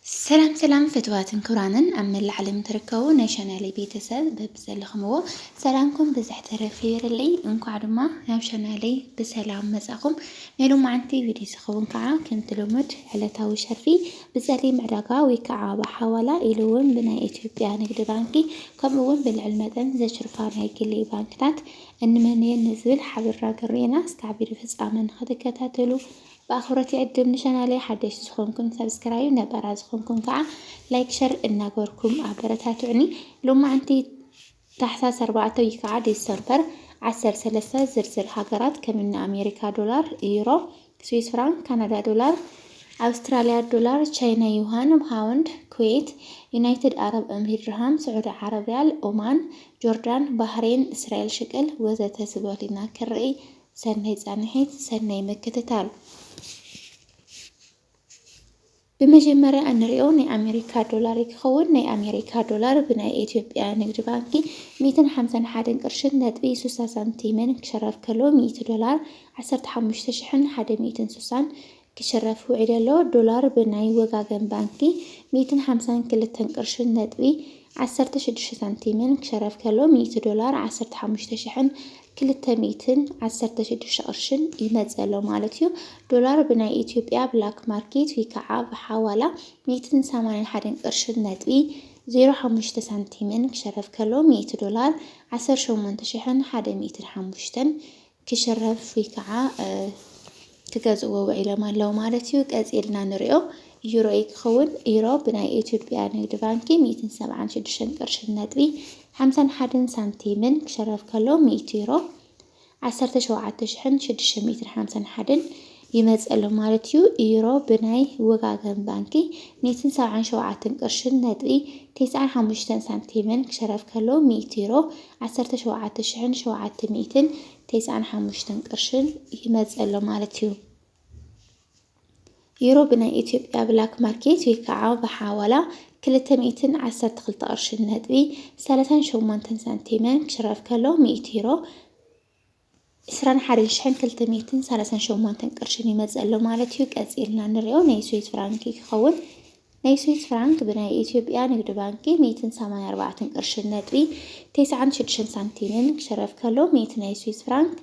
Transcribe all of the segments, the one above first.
ሰላም ሰላም ፈትዋትን ክብራንን ኣብ መላእ ዓለም ትርከቡ ናይ ቻናለይ ቤተሰብ በብዘለኹምዎ ሰላምኩም ብዝሕ ተረፍ ይበለለይ። እንኳዕ ድማ ናብ ቻናለይ ብሰላም መጻኹም። ናይ ሎማዓንቲ ቪድዮ ዝኸውን ከዓ ከምቲ ልሙድ ዕለታዊ ሸርፊ ብጸሊም ዕዳጋ ወይ ከዓ ብሓዋላ ኢሉ እውን ብናይ ኢትዮጵያ ንግዲ ባንኪ ከምኡ እውን ብልዕል መጠን ዘሽርፋ ናይ ግሊ ባንክታት እንመነየን ንዝብል ሓበራ ክርኢና እስካዕ ቪድዮ ፍጻመ ንክትከታተሉ ብኣኽብሮት ይዕድም። ንቻናለይ ሓደሽቲ ዝኾንኩም ሳብስክራይብ፣ ነባራት ዝኾንኩም ከዓ ላይክ ሸር እናገበርኩም ኣበረታትዑኒ። ሎማዓንቲ ታሕሳስ ኣርባዕተ ወይ ከዓ ዲሰምበር ዓሰርተ ሰለስተ ዝርዝር ሃገራት ከም እኒ ኣሜሪካ ዶላር፣ ዩሮ፣ ስዊስ ፍራንክ፣ ካናዳ ዶላር፣ ኣውስትራሊያ ዶላር፣ ቻይና ዩሃን፣ ፓውንድ፣ ኩዌት፣ ዩናይትድ ኣረብ ኤምሬት ድርሃም፣ ስዑዲ ዓረብ ሪያል፣ ኦማን፣ ጆርዳን፣ ባህሬን፣ እስራኤል ሽቅል ወዘተ ዝበሉ ኢና ክርኢ። ሰናይ ጻንሒት፣ ሰናይ ምክትታል። ብመጀመርያ እንሪኦ ናይ ኣሜሪካ ዶላር ክኸውን። ናይ ኣሜሪካ ዶላር ብናይ ኢትዮጵያ ንግዲ ባንኪ ሚእትን ሓምሳን ሓደን ቅርሽን ነጥቢ ስሳ ሳንቲምን ክሸረፍ ከሎ፣ ሚእቲ ዶላር ዓሰርተ ሓሙሽተ ሽሕን ሓደ ሚእትን ስሳን ክሽረፍ ውዒሉ ኣሎ። ዶላር ብናይ ወጋገን ባንኪ ሚእትን ሓምሳን ክልተን ቅርሽን ነጥቢ ዓሰርተ ሽዱሽተ ሳንቲምን ክሸረፍ ከሎ፣ ሚእቲ ዶላር ዓሰርተ ሓሙሽተ ሽሕን ክልተ ሚእትን ዓሰርተ ሽዱሽተ ቅርሽን ይመጽእ ኣሎ ማለት እዩ። ዶላር ብናይ ኢትዮጵያ ብላክ ማርኬት ወይ ከዓ ብሓዋላ ሚእትን ሰማንያን ሓደን ቅርሽን ነጥቢ ዜሮ ሓሙሽተ ሳንቲምን ክሸረፍ ከሎ፣ ሚእቲ ዶላር ዓሰርተ ሸሞንተ ሽሕን ሓደ ሚእትን ሓሙሽተን ክሽረፍ ወይ ከዓ ክገዝእዎ ውዒሎም ኣለዉ ማለት እዩ። ቀፂልና ንሪኦ ዩሮ እዩ ክኸውን። ዩሮ ብናይ ኢትዮጵያ ንግዲ ባንኪ ሚእትን ሰብዓን ሽዱሽተን ቅርሽን ነጥቢ ሓምሳን ሓደን ሳንቲምን ክሸረፍ ከሎ፣ ሚእቲ ዩሮ ዓሰርተ ሸውዓተ ሽሕን ሽዱሽተ ሚእትን ሓምሳን ሓደን ይመጽእ ኣሎ ማለት እዩ። ዩሮ ብናይ ወጋገን ባንኪ ሚእትን ሰብዓን ሸውዓተን ቅርሽን ነጥቢ ተስዓን ሓሙሽተን ሳንቲምን ክሸረፍ ከሎ፣ ሚእቲ ዩሮ ዓሰርተ ሸውዓተ ሽሕን ሸውዓተ ሚእትን ተስዓን ሓሙሽተን ቅርሽን ይመጽእ ኣሎ ማለት እዩ። ዩሮ ብናይ ኢትዮጵያ ብላክ ማርኬት ወይ ከዓ ብሓዋላ ክልተ ሚእትን ዓሰርተ ክልተ ቅርሽን ነጥቢ ሰላሳን ሸሞንተን ሳንቲምን ክሽረፍ ከሎ፣ ሚእቲ ዩሮ ዕስራን ሓደን ሽሕን ክልተ ሚእትን ሰላሳን ሸሞንተን ቅርሽን ይመጽእ ኣሎ ማለት እዩ። ቀጺልና ንሪኦ ናይ ስዊስ ፍራንክ ክኸውን። ናይ ስዊስ ፍራንክ ብናይ ኢትዮጵያ ንግዲ ባንኪ ሚእትን ሰማንያን ኣርባዕተን ቅርሽን ነጥቢ ተስዓን ሽዱሽተን ሳንቲምን ክሽረፍ ከሎ፣ ሚእቲ ናይ ስዊስ ፍራንክ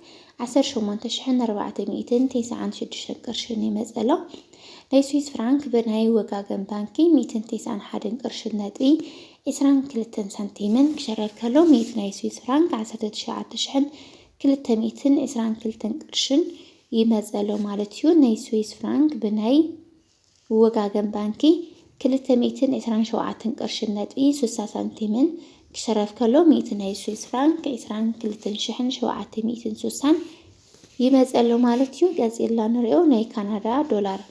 ዓሰርተ ሸሞንተ ሽሕን ኣርባዕተ ሚእትን ተስዓን ሽዱሽተን ቅርሽን ይመጽእ ኣሎ። ናይ ስዊስ ፍራንክ ብናይ ወጋገን ባንኪ ሚእትን ተስዓን ሓደን ቅርሽን ነጥቢ ዕስራን ክልተን ሳንቲምን ክሸረፍ ከሎ፣ ሚእቲ ናይ ስዊስ ፍራንክ ዓሰርተ ትሽዓተ ሽሕን ክልተ ሚእትን ዕስራን ክልተን ቅርሽን ይመጽእ ኣሎ ማለት እዩ። ናይ ስዊስ ፍራንክ ብናይ ወጋገን ባንኪ ክልተ ሚእትን ዕስራን ሸውዓተን ቅርሽን ነጥቢ ስሳ ሳንቲምን ክሸረፍ ከሎ፣ ሚእቲ ናይ ስዊስ ፍራንክ ዕስራን ክልተን ሽሕን ሸውዓተ ሚእትን ስሳን ይመጽእ ኣሎ ማለት እዩ። ቀጺልና ንሪኦ ናይ ካናዳ ዶላር።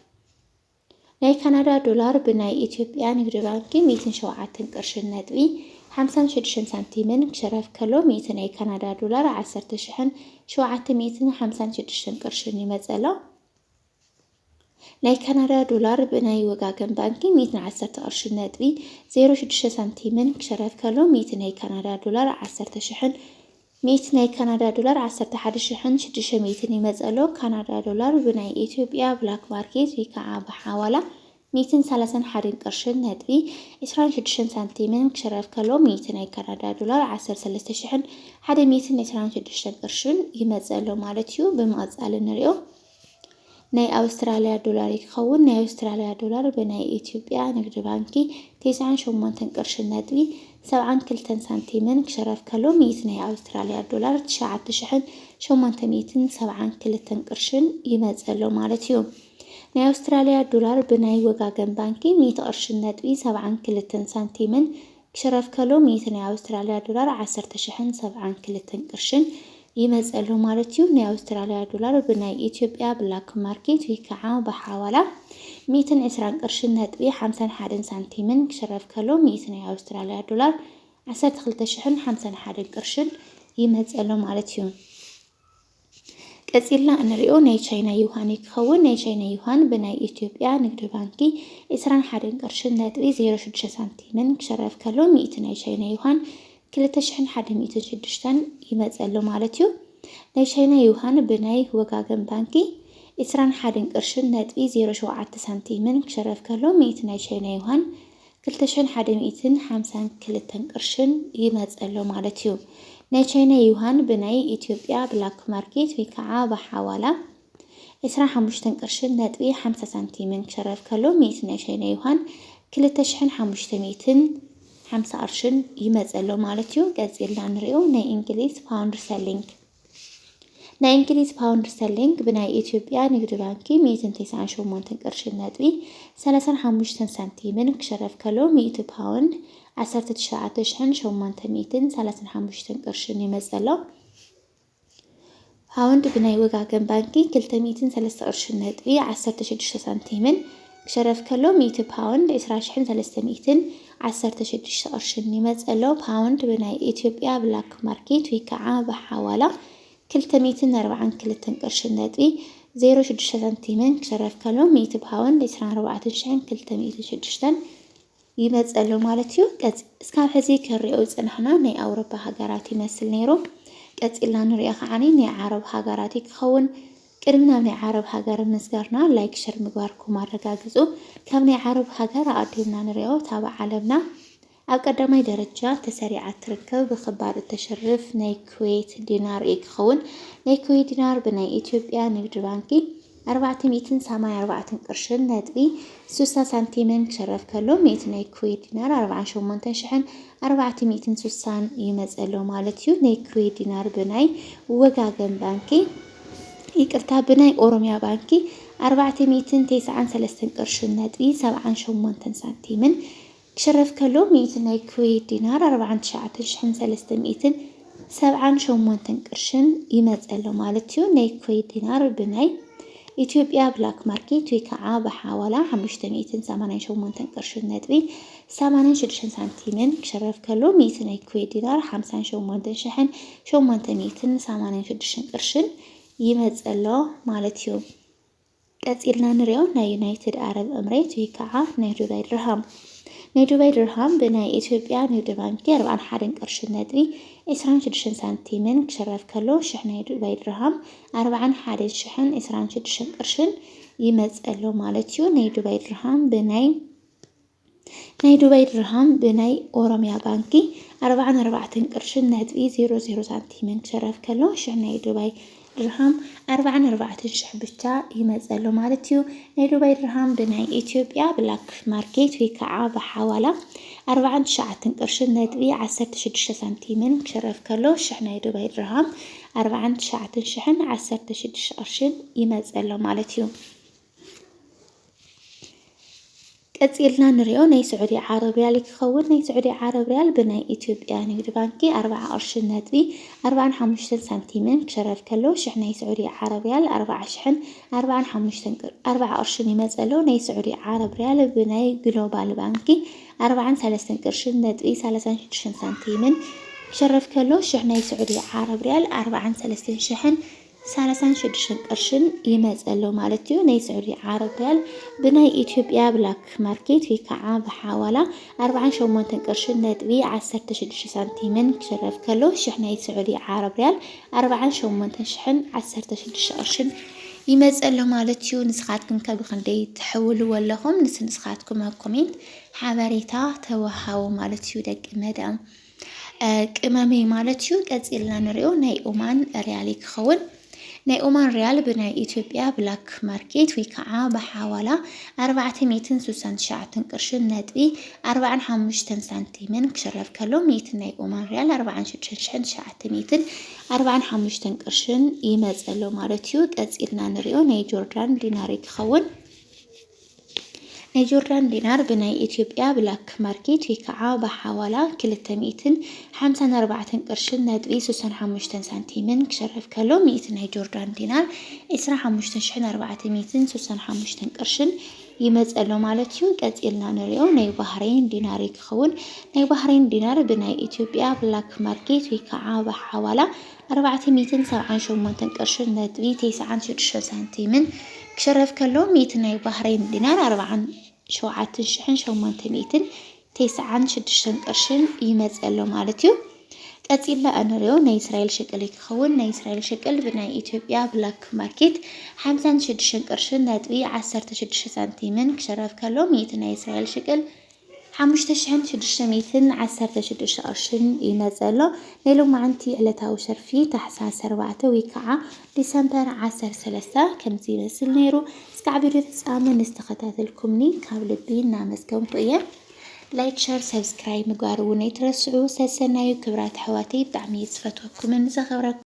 ናይ ካናዳ ዶላር ብናይ ኢትዮጵያ ንግዲ ባንኪ ሚእትን ሸውዓተን ቅርሽን ነጥቢ ሓምሳን ሽዱሽተን ሳንቲምን ክሸረፍ ከሎ፣ ሚእቲ ናይ ካናዳ ዶላር ዓሰርተ ሽሕን ሸውዓተ ሚእትን ሓምሳን ሽዱሽተን ቅርሽን ይመጽእ ኣሎ። ናይ ካናዳ ዶላር ብናይ ወጋገን ባንኪ ሚእትን ዓሰርተ ቅርሽን ነጥቢ ዜሮ ሽዱሽተ ሳንቲምን ክሸረፍ ከሎ፣ ሚእቲ ናይ ካናዳ ዶላር ዓሰርተ ሽሕን ሚእቲ ናይ ካናዳ ዶላር ዓሰርተ ሓደ ሽሕን ሽዱሽተ ሚእትን ይመጽእ ኣሎ። ካናዳ ዶላር ብናይ ኢትዮጵያ ብላክ ማርኬት ወይ ከዓ ብሓዋላ ሚእትን ሰላሳን ሓደን ቅርሽን ነጥቢ ዕስራን ሽዱሽተን ሳንቲምን ክሽረፍ ከሎ፣ ሚእቲ ናይ ካናዳ ዶላር ዓሰርተ ሰለስተ ሽሕን ሓደ ሚእትን ዕስራን ሽዱሽተን ቅርሽን ይመጽእ ኣሎ ማለት እዩ። ብምቕጻል ንሪኦ ናይ ኣውስትራልያ ዶላር ክኸውን። ናይ ኣውስትራልያ ዶላር ብናይ ኢትዮጵያ ንግዲ ባንኪ ተስዓን ሸሞንተን ቅርሽን ነጥቢ ሰብዓን ክልተን ሳንቲምን ክሸረፍ ከሎ፣ ሚእቲ ናይ ኣውስትራልያ ዶላር ትሽዓተ ሽሕን ሸሞንተ ሚእትን ሰብዓን ክልተን ቅርሽን ይመጽእ ኣሎ ማለት እዩ። ናይ ኣውስትራልያ ዶላር ብናይ ወጋገን ባንኪ ሚእቲ ቅርሽን ነጥቢ ሰብዓን ክልተን ሳንቲምን ክሽረፍ ከሎ፣ ሚእቲ ናይ ኣውስትራልያ ዶላር ዓሰርተ ሽሕን ሰብዓን ክልተን ቅርሽን ይመጽእ ኣሎ ማለት እዩ። ናይ ኣውስትራልያ ዶላር ብናይ ኢትዮጵያ ብላክ ማርኬት ወይ ከዓ ብሓዋላ ሚእትን ዕስራን ቅርሽን ነጥቢ ሓምሳን ሓደን ሳንቲምን ክሽረፍ ከሎ፣ ሚእቲ ናይ ኣውስትራልያ ዶላር ዓሰርተ ክልተ ሽሕን ሓምሳን ሓደን ቅርሽን ይመጽእ ኣሎ ማለት እዩ። ቀጺልና እንሪኦ ናይ ቻይና ዩሃን ክኸውን። ናይ ቻይና ዩሃን ብናይ ኢትዮጵያ ንግዲ ባንኪ ዕስራን ሓደን ቅርሽን ነጥቢ ዜሮ ሽዱሽተ ሳንቲምን ክሸረፍ ከሎ፣ ሚእቲ ናይ ቻይና ዩሃን ክልተ ሽሕን ሓደ ሚእትን ሽዱሽተን ይመጽእ ኣሎ ማለት እዩ። ናይ ቻይና ዩሃን ብናይ ወጋገን ባንኪ ዕስራን ሓደን ቅርሽን ነጥቢ ዜሮ ሸውዓተ ሳንቲምን ክሽረፍ ከሎ፣ ሚእቲ ናይ ቻይና ዩሃን ክልተ ሽሕን ሓደ ሚእትን ሓምሳን ክልተን ቅርሽን ይመጸ ኣሎ ማለት እዩ። ናይ ቻይና ዩሃን ብናይ ኢትዮጵያ ብላክ ማርኬት ወይ ከዓ ብሓዋላ ዕስራን ሓሙሽተን ቅርሽን ነጥቢ ሓምሳ ሳንቲምን ክሽረፍ ከሎ፣ ሚእቲ ናይ ቻይና ዩሃን ክልተ ሽሕን ሓሙሽተ ሚእትን ሓምሳ ቅርሽን ይመጸ ኣሎ ማለት እዩ። ቀጺልና ንሪኦ ናይ እንግሊዝ ፓውንድ ስተርሊንግ። ናይ እንግሊዝ ፓውንድ ስተርሊንግ ብናይ ኢትዮጵያ ንግዲ ባንኪ ሚእትን ተስዓን ሸሞንተን ቅርሽን ነጥቢ ሰላሳን ሓሙሽተን ሳንቲምን ክሽረፍ ከሎ፣ ሚእቲ ፓውንድ ዓሰርተ ትሽዓተ ሽሕን ሸሞንተ ሚእትን ሰላሳን ሓሙሽተን ቅርሽን ይመጸ ኣሎ። ፓውንድ ብናይ ወጋገን ባንኪ ክልተ ሚእትን ሰለስተ ቅርሽን ነጥቢ ዓሰርተ ሽዱሽተ ሳንቲምን ክሽረፍ ከሎ፣ ሚእቲ ፓውንድ ዕስራ ሽሕን ሰለስተ ሚእትን ዓሰርተ ሽዱሽተ ቅርሽን ይመጸ ኣሎ። ፓውንድ ብናይ ኢትዮጵያ ብላክ ማርኬት ወይ ከዓ ብሓዋላ ክልተ ሚእትን ኣርባዓን ክልተን ቅርሽን ነጥቢ ዜሮ ሽዱሽተ ሳንቲምን ክሽረፍ ከሎ፣ ሚእቲ ፓውንድ ዕስራን ኣርባዕተን ሽሕን ክልተ ሚእትን ሽዱሽተን ይመጸ ኣሎ ማለት እዩ። ቀጽ-፣ እስካብ ሕዚ ከሪኦ ዝጸናሕና ናይ ኣውሮፓ ሃገራት ይመስል ነይሩ። ቀጺልና ንሪኦ ከዓኒ ናይ ዓረብ ሃገራት እዩ ክኸውን። ቅድሚ ናብ ናይ ዓረብ ሃገር ምስጋርና ላይክ፣ ሸር ምግባርኩም ኣረጋግጹ። ካብ ናይ ዓረብ ሃገር ኣቐዲምና ንሪኦ፣ እታ ብዓለምና ኣብ ቀዳማይ ደረጃ ተሰሪዓ ትርከብ ብኽባር እተሸርፍ ናይ ኩዌት ዲናር እዩ ክኸውን። ናይ ኩዌት ዲናር ብናይ ኢትዮጵያ ንግዲ ባንኪ ኣርባዕተ ሚእትን ሰማንያን ኣርባዕተን ቅርሽን ነጥቢ ሱሳ ሳንቲምን ክሽረፍ ከሎ፣ ሚእቲ ናይ ኩዌት ዲናር ኣርባዓን ሸሞንተን ሽሕን ኣርባዕተ ሚእትን ሱሳን ይመጸ ኣሎ ማለት እዩ። ናይ ኩዌት ዲናር ብናይ ወጋገን ባንኪ፣ ይቅርታ፣ ብናይ ኦሮሚያ ባንኪ ኣርባዕተ ሚእትን ተስዓን ሰለስተን ቅርሽን ነጥቢ ሰብዓን ሸሞንተን ሳንቲምን ክሽረፍ ከሎ፣ ሚእቲ ናይ ኩዌት ዲናር ኣርባዓን ትሽዓተ ሽሕን ሰለስተ ሚእትን ሰብዓን ሸሞንተን ቅርሽን ይመጸ ኣሎ ማለት እዩ። ናይ ኩዌት ዲናር ብናይ ኢትዮጵያ ብላክ ማርኬት ወይ ከዓ ብሓዋላ ሓሙሽተ ሚእትን ሰማንያን ሸሞንተን ቅርሽን ነጥቢ ሰማንያን ሽዱሽተን ሳንቲምን ክሽረፍ ከሎ፣ ሚእቲ ናይ ኩዌት ዲናር ሓምሳን ሸሞንተን ሽሕን ሸሞንተ ሚእትን ሰማንያን ሽዱሽተን ቅርሽን ይመጸ ኣሎ ማለት እዩ። ቀጺልና ንሪኦ ናይ ዩናይትድ ኣረብ እምሬት ወይ ከዓ ናይ ዱባይ ድርሃም። ናይ ዱባይ ድርሃም ብናይ ኢትዮጵያ ንግዲ ባንኪ ኣርባዓን ሓደን ቅርሽን ነጥቢ ዕስራን ሽዱሽተን ሳንቲምን ክሽረፍ ከሎ፣ ሽሕ ናይ ዱባይ ድርሃም ኣርባዓን ሓደን ሽሕን ዕስራን ሽዱሽተን ቅርሽን ይመጸ ኣሎ ማለት እዩ። ናይ ዱባይ ድርሃም ብናይ ናይ ዱባይ ድርሃም ብናይ ኦሮሚያ ባንኪ ኣርባዓን ኣርባዕተን ቅርሽን ነጥቢ ዜሮ ዜሮ ሳንቲምን ክሽረፍ ከሎ፣ ሽሕ ናይ ዱባይ ድርሃም ኣርባዓን ኣርባዕተን ሽሕ ብቻ ይመጸ ኣሎ ማለት እዩ። ናይ ዱባይ ድርሃም ብናይ ኢትዮጵያ ብላክ ማርኬት ወይ ከዓ ብሓዋላ ኣርባዓን ትሽዓተን ቅርሽን ነጥቢ ዓሰርተ ሽዱሽተ ሳንቲምን ክሽረፍ ከሎ፣ ሽሕ ናይ ዱባይ ድርሃም ኣርባዓን ትሽዓተን ሽሕን ዓሰርተ ሽዱሽተ ቅርሽን ይመጸ ኣሎ ማለት እዩ። ቀጺልና ንሪኦ ናይ ስዑዲ ዓረብ ሪያል ክኸውን። ናይ ስዑዲ ዓረብ ሪያል ብናይ ኢትዮጵያ ንግዲ ባንኪ ኣርባዓ ቅርሽን ነጥቢ ኣርባዓን ሓሙሽተን ሳንቲምን ክሽረፍ ከሎ፣ ሽሕ ናይ ስዑዲ ዓረብ ሪያል ኣርባዓ ሽሕን ኣርባዓን ሓሙሽተን ቅር-፣ ኣርባዓ ቅርሽን ይመጸ ኣሎ። ናይ ስዑዲ ዓረብ ሪያል ብናይ ግሎባል ባንኪ ኣርባዓን ሰለስተን ቅርሽን ነጥቢ ሰላሳን ሽዱሽተን ሳንቲምን ክሽረፍ ከሎ፣ ሽሕ ናይ ስዑዲ ዓረብ ሪያል ኣርባዓን ሰለስተን ሽሕን ሰላሳን ሽዱሽተን ቅርሽን ይመጸ ኣሎ ማለት እዩ። ናይ ስዑዲ ዓረብ ሪያል ብናይ ኢትዮጵያ ብላክ ማርኬት ወይ ከዓ ብሓዋላ ኣርባዓን ሸሞንተን ቅርሽን ነጥቢ ዓሰርተ ሽዱሽተ ሳንቲምን ክሽረፍ ከሎ፣ ሽሕ ናይ ስዑዲ ዓረብ ሪያል ኣርባዓን ሸሞንተን ሽሕን ዓሰርተ ሽዱሽተ ቅርሽን ይመጸ ኣሎ ማለት እዩ። ንስኻትኩም ከ ብኽንደይ ትሕውልዎ ኣለኹም? ንስ-፣ ንስኻትኩም ኣብ ኮሜንት ሓበሬታ ተወሃቡ ማለት እዩ ደቂ መዳም። እ፣ ቅመመይ ማለት እዩ። ቀጺልና ንሪኦ ናይ ኦማን ሪያል ክኸውን። ናይ ኦማን ሪያል ብናይ ኢትዮጵያ ብላክ ማርኬት ወይ ከዓ ብሓዋላ ኣርባዕተ ሚእትን ስሳን ትሽዓተን ቅርሽን ነጥቢ ኣርባዓን ሓሙሽተን ሳንቲምን ክሽረፍ ከሎ፣ ሚእቲ ናይ ኦማን ሪያል ኣርባዓን ሽዱሽተን ሽሕን ትሽዓተ ሚእትን ኣርባዓን ሓሙሽተን ቅርሽን ይመጸ ኣሎ ማለት እዩ። ቀጺልና ንሪኦ ናይ ጆርዳን ዲናር ክኸውን። ናይ ጆርዳን ዲናር ብናይ ኢትዮጵያ ብላክ ማርኬት ወይ ከዓ ብሓዋላ ክልተ ሚእትን ሓምሳን ኣርባዕተን ቅርሽን ነጥቢ ስሳን ሓሙሽተን ሳንቲምን ክሽረፍ ከሎ፣ ሚእቲ ናይ ጆርዳን ዲናር ዕስራን ሓሙሽተን ሽሕን ኣርባዕተ ሚእትን ስሳን ሓሙሽተን ቅርሽን ይመጸ ኣሎ ማለት እዩ። ቀጺልና ንሪኦ ናይ ባህሬን ዲናር ክኸውን። ናይ ባህሬን ዲናር ብናይ ኢትዮጵያ ብላክ ማርኬት ወይ ከዓ ብሓዋላ ኣርባዕተ ሚእትን ሰብዓን ሸሞንተን ቅርሽን ነጥቢ ተስዓን ሽዱሽተ ሳንቲምን ክሽረፍ ከሎ፣ ሚእቲ ናይ ባህሬን ዲናር ኣርባዓን ሸውዓተን ሽሕን ሸሞንተ ሚእትን ተስዓን ሽዱሽተን ቅርሽን ይመጸ ኣሎ ማለት እዩ። ቀጺልና እንሪኦ ናይ እስራኤል ሽቅል ክኸውን። ናይ እስራኤል ሽቅል ብናይ ኢትዮጵያ ብላክ ማርኬት ሓምሳን ሽዱሽተን ቅርሽን ነጥቢ ዓሰርተ ሽዱሽተ ሳንቲምን ክሽረፍ ከሎ፣ ሚእቲ ናይ እስራኤል ሽቅል ሓሙሽተ ሽሕን ሽዱሽተ ሚእትን ዓሰርተ ሽዱሽተ ቅርሽን ይመጽእ ኣሎ። ናይ ሎማዓንቲ ዕለታዊ ሸርፊ ታሕሳስ ኣርባዕተ ወይ ከዓ ዲሰምበር ዓሰርተ ሰለስተ ከምዚ ይመስል ነይሩ። እስካዕ ቪድዮ ፍጻመ ንዝተኸታተልኩምኒ ካብ ልቢ እናመስገንኩ እየ። ላይክ፣ ሸር፣ ሰብስክራይብ ምግባር እውን ኣይትረስዑ። ሰሰናዩ ክብራት ኣሕዋተይ፣ ብጣዕሚ እየ ዝፈትወኩምን ዘኸብረኩምን።